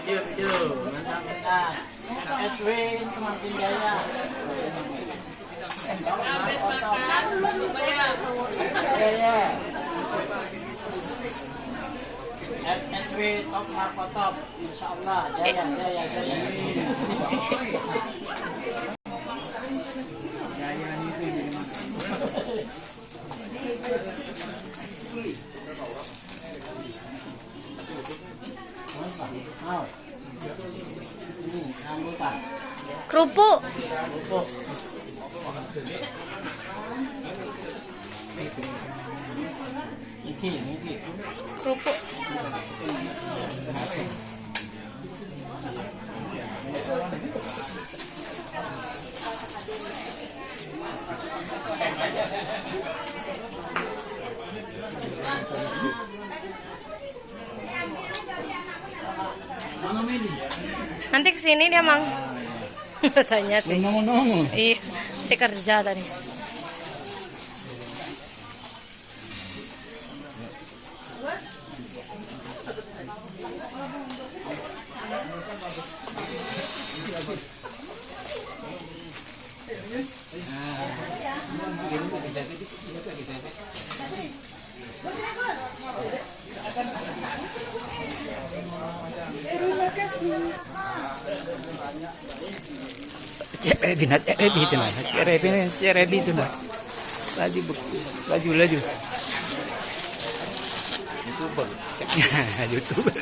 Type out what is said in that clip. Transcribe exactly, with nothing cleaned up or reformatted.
Video, video. Mantap, mantap. S W Semakin Jaya. Habis makan, langsung bayar. Jaya. S W Top Marco Top. Insyaallah, jaya, jaya, jaya. Kerupuk. Kerupuk. Nanti kesini dia, Mang. Tanya sih. Iya, si kerja tadi. Cek Rebi nak, cek Rebi tu nak, cek Rebi ni, cek Rebi tu nak. Laju, laju, laju. YouTuber. YouTuber.